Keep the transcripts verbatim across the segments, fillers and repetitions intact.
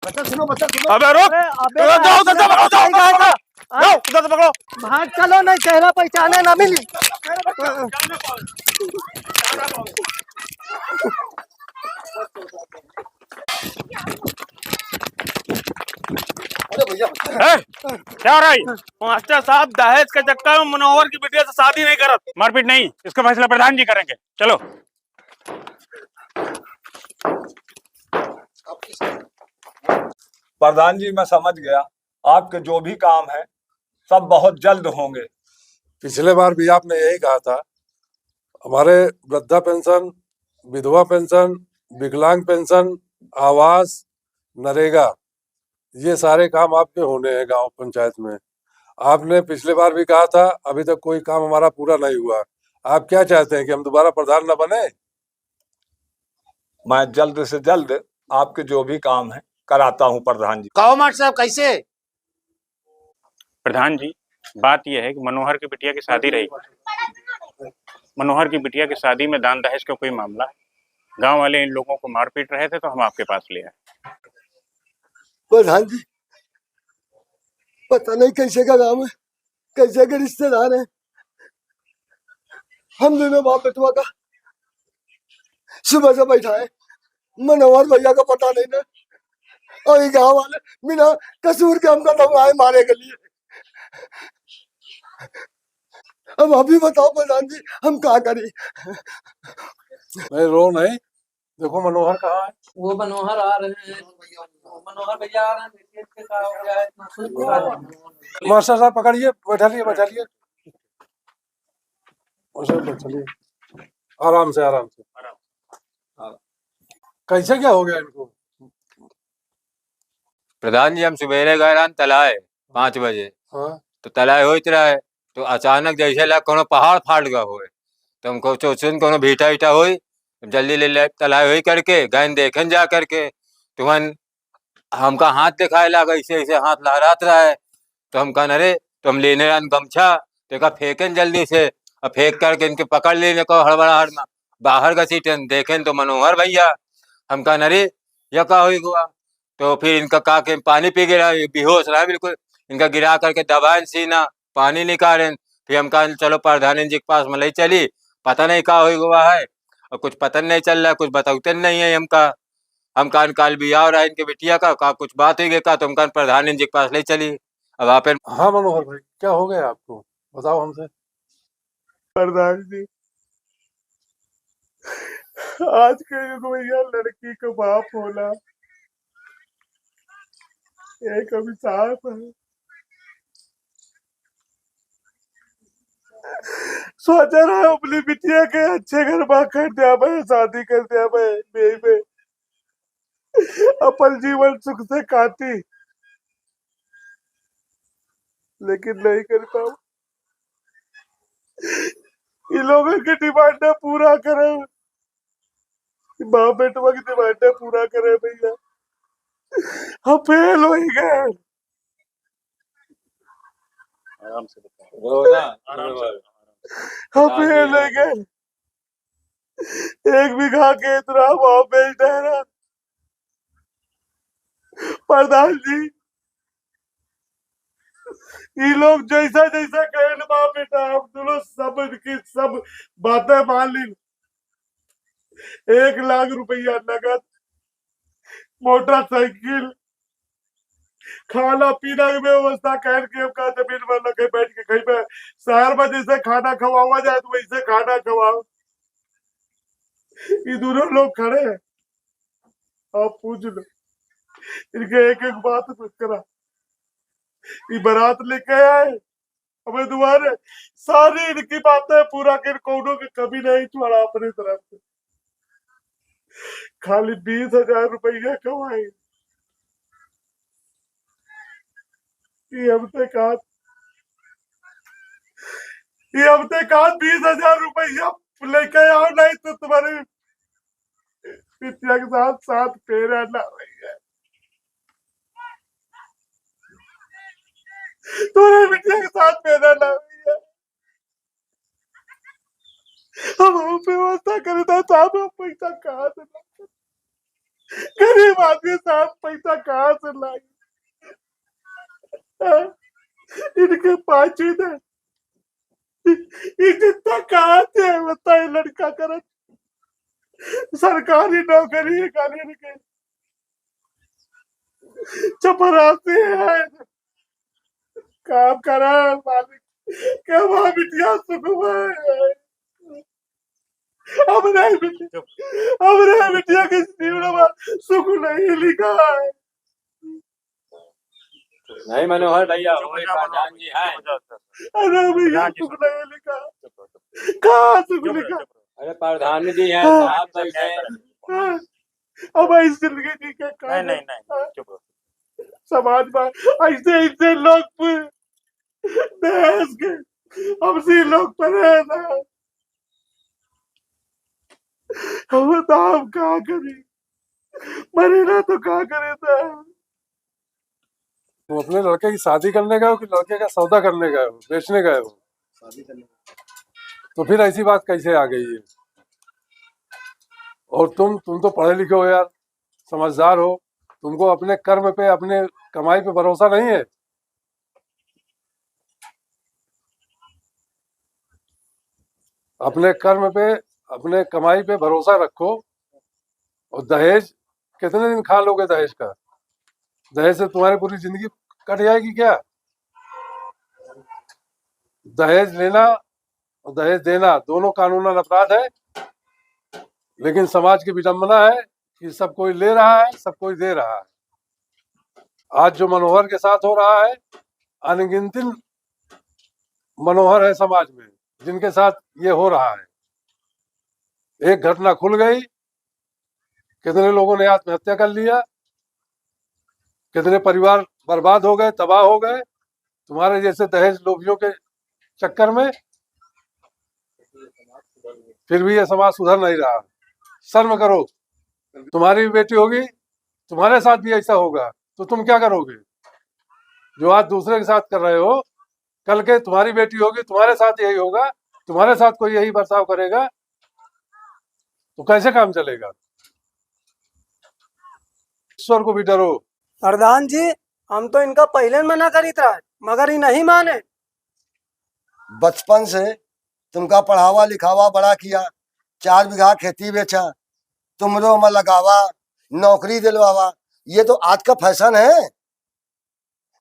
बच्चा सुनो, बच्चा सुनो। अबे रुक। अबे, अबे, अबे, जाओ, अबे, जाओ, जाओ, जाओ, जाओ, जाओ। जाओ, उधर से पकड़ो। भाग चलो, नहीं चेहरा पहचाने ना मिली। अरे भैया। ए, क्या हो रहा है? मास्टर साहब, दहेज के चक्कर में मनोहर की बिटिया से शादी नहीं करत। मारपीट नहीं, इसका फैसला प्रधान जी करेंगे। चलो। प्रधान जी, मैं समझ गया, आपके जो भी काम है, सब बहुत जल्द होंगे। पिछले बार भी आपने यही कहा था, हमारे वृद्धा पेंशन, विधवा पेंशन, विकलांग पेंशन, आवास, नरेगा, ये सारे काम आपके होने हैं गांव पंचायत में। आपने पिछले बार भी कहा था, अभी तक कोई काम हमारा पूरा नहीं हुआ। आप क्या चाहते हैं कि हम दोबारा प्रधान न बने? मैं जल्द से जल्द आपके जो भी काम है, कराता हूँ प्रधान जी। कहो मास्टर साहब, कैसे? प्रधान जी, बात यह है कि मनोहर की बिटिया की शादी रही। मनोहर की बिटिया की शादी में दान दहेज का कोई मामला है। गांव वाले इन लोगों को मारपीट रहे थे, तो हम आपके पास ले आए। प्रधान जी, पता नहीं कैसे का गाँव है, कैसे के रिश्तेदार हैं। हम दोनों बाप बेटवा का सुबह से बैठा है, मनोहर भैया का पता नहीं ना। और ये गाँव वाले बिना कसूर के हमका दबाए मारे के लिए। अब आप ही बताओ प्रधान जी, हम का करी? नहीं, रो नहीं। देखो मनोहर कहाँ है? वो मनोहर आ रहे हैं, मनोहर भैया आ रहे हैं, देखिए इसके का हो गया है, इतना सुस्त हो रहा है। मास्टर साहब पकड़िए, बैठा लिए, बैठा लिए। मास्टर साहब चलिए, आराम से, आराम से। कैसे क्या हो गया इनको? प्रधान जी, हम सुबेरे गए रहन तलाए पाँच बजे। हाँ। तो तलाए होइत रहे, तो अचानक जैसे लग कोनो पहाड़ फाट गया होए, तो हमको सोचन कोनो भीटा ईटा होई, जल्दी ले ले तलाए होई करके गैन देखेन जा करके, तो हमका हाथ दिखाए लाग, ऐसे ऐसे हाथ लहरात रहा है। तो हम कहन, "अरे," तो हम लेने रहन गमछा, तो एका फेंकेन जल्दी से, और फेंक करके इनके पकड़ लेने को हड़बड़ाहट में बाहर घसीटेन, देखेन तो मनोहर भैया। हम कहन, "अरे, यह का होई गवा?" तो फिर इनका का के पानी पी गिरा, ये बेहोश रहा बिल्कुल। इनका गिरा करके दबाएन सीना, पानी निकालेन। फिर हम कहन, "चलो प्रधान जी के पास में ले चली, पता नहीं का होई गवा है, और कुछ पता नहीं चल रहा, कुछ बताते नहीं है हमका।" हम कहन, "काल बियाह रहा इनके बिटिया का, का कुछ बात हुई गई का?" तो हम कहन, "प्रधान जी के पास ले चली।" अब आप हाँ मनोहर भाई, क्या हो गया आपको, बताओ हमसे। प्रधान जी, आज के युग में यह लड़की का बाप होला, एक अभिशाप है। सोचा रहा अपनी बिटिया के अच्छे घर में कर दिया मैं, शादी कर दिया मैं, बेई में अपन जीवन सुख से काटी, लेकिन नहीं कर पाऊ। इन लोगों की डिमांड पूरा करे, बाप बेटवा की डिमांड पूरा करे भैया। हम फेल हो ही गए। आराम से बताओ। रो ना, आराम से। हम फेल हो गए। एक बीघा खेत रहा, वहाँ बेच डाला। प्रधान जी, ये लोग जैसा जैसा कहे ना बाप बेटा, हम दोनों सब इनकी सब बातें मान ली। एक लाख रुपया नगद, मोटरसाइकिल, खाना पीना की व्यवस्था करके हमका जमीन में लगे बैठ के खइबे। शहर में जैसे खाना खवावा जाए तो वैसे खाना खवाओ। ये दोनों लोग खड़े हैं, आप पूछ लो इनके एक एक बात पूछ करा। ये बारात लेके आए, हमें दुआरे सारी इनकी बातें पूरा कर, कोनो के कमी नहीं छोड़ा अपनी तरफ से। खाली बीस हजार रुपया कमाए। ये हमसे कहा, ये हमसे कहा बीस हजार रुपया लेके आओ, नहीं तो तुम्हारे बिटिया के साथ साथ फेरा ना होइए। तोरे बिटिया के साथ फेरा ना होइए। हम, हम व्यवस्था करे था, तो हम पैसा कहाँ से लाते? घर गरीब आदमी साहब पैसा कहाँ से लाई? इनके पाँच ही दे, ये जितना कहाँ से है बताए लड़का करत? सरकारी नौकरी है, खाली इनके चपरासी है, काम करा मालिक, के वहाँ बिटिया सुख में है। हमरे बिटिया, हमरे बिटिया के जीवन में सुख नहीं लिखा है। नहीं मनोहर भैया, चुप हो वही जा, प्रधान जी हैं। अरे भैया, प्रधान जी, सुख नहीं लिखा। कहाँ सुख लिखा? अरे प्रधान जी हैं, हाँ। साहब बैठे हैं। हाँ। अब इस जिंदगी जी का नहीं, नहीं, नहीं, चुप रहो। समाज में ऐसे, ऐसे लोग प-, देश के हमसे लोग परे हैं ना। हम बताओ हम का करी, मरे ना तो का करे था। तुम अपने लड़के की शादी करने गए हो कि लड़के का सौदा करने गए हो, बेचने गए हो? शादी करने गए। तो फिर ऐसी बात कैसे आ गई है? और तुम, तुम तो पढ़े लिखे हो यार, समझदार हो, तुमको अपने कर्म पे, अपने कमाई पे भरोसा नहीं है? अपने कर्म पे, अपने कमाई पे भरोसा रखो। और दहेज कितने दिन खा लोगे दहेज का? दहेज से तुम्हारी पूरी जिंदगी कट जाएगी क्या? दहेज लेना और दहेज देना दोनों कानूनन अपराध है, लेकिन समाज की विडंबना है कि सब कोई ले रहा है, सब कोई दे रहा है। आज जो मनोहर के साथ हो रहा है, अनगिनती मनोहर है समाज में, जिनके साथ ये हो रहा है। एक घटना खुल गई, कितने लोगों ने आत्महत्या कर लिया, कितने परिवार बर्बाद हो गए, तबाह हो गए, तुम्हारे जैसे दहेज लोभियों के चक्कर में। फिर भी ये समाज सुधर नहीं रहा। शर्म करो, तुम्हारी भी बेटी होगी, तुम्हारे साथ भी ऐसा होगा, तो तुम क्या करोगे? जो आज दूसरे के साथ कर रहे हो, कल के तुम्हारी बेटी होगी, तुम्हारे साथ यही होगा, तुम्हारे साथ कोई यही बर्ताव करेगा, तो कैसे काम चलेगा? ईश्वर को भी डरो। प्रधान जी, हम तो इनका पहिले मना करीत रहे, मगर ये नहीं माने। बचपन से तुमका पढ़ावा लिखावा बड़ा किया, चार बीघा खेती बेचा, तुमरो में लगावा, नौकरी दिलवावा, ये तो आज का फैशन है,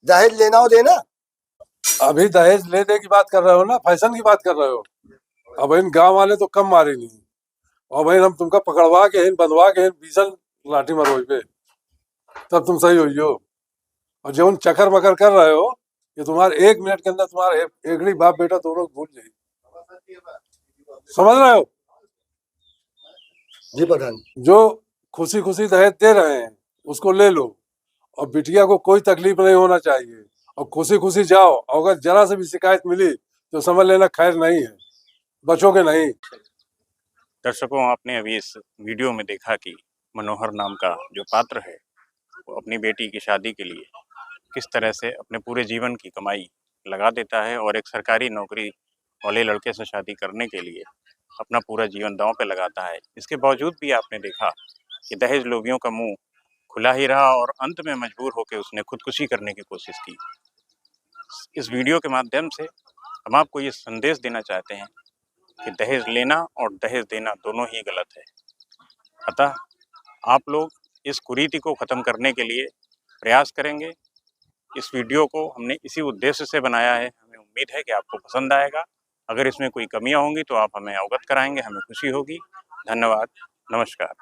दहेज लेना और देना। अभी दहेज लेने की बात कर रहे हो ना, फैशन की बात कर रहे हो। अब इन गांव वाले तो कम मारे नहीं, अब इन हम तुमका पकड़वा के, इन बंधवा के, इन बीसन लाठी मरवाई पे, तब तुम सही होइयो। और जो उन चकर मकर कर रहे हो, ये तुम्हारे एक मिनट के अंदर तुम्हारे एक, एकड़ी बाप बेटा दोनों भूल जाएगी। समझ रहे हो? जी प्रधान। जो खुशी खुशी दहेज दे रहे हैं, उसको ले लो, और बिटिया को कोई तकलीफ नहीं होना चाहिए, और खुशी खुशी जाओ। और अगर जरा से भी शिकायत मिली तो समझ लेना खैर नहीं है, बचोगे नहीं। दर्शकों, आपने अभी इस वीडियो में देखा कि मनोहर नाम का जो पात्र है, वो अपनी बेटी की शादी के लिए किस तरह से अपने पूरे जीवन की कमाई लगा देता है और एक सरकारी नौकरी वाले लड़के से शादी करने के लिए अपना पूरा जीवन दांव पे लगाता है। इसके बावजूद भी आपने देखा कि दहेज लोभियों का मुंह खुला ही रहा और अंत में मजबूर होकर उसने खुदकुशी करने की कोशिश की। इस वीडियो के माध्यम से हम आपको ये संदेश देना चाहते हैं कि दहेज लेना और दहेज देना दोनों ही गलत है। अतः आप लोग इस कुरीति को खत्म करने के लिए प्रयास करेंगे। इस वीडियो को हमने इसी उद्देश्य से बनाया है। हमें उम्मीद है कि आपको पसंद आएगा। अगर इसमें कोई कमियां होंगी तो आप हमें अवगत कराएंगे, हमें खुशी होगी। धन्यवाद, नमस्कार।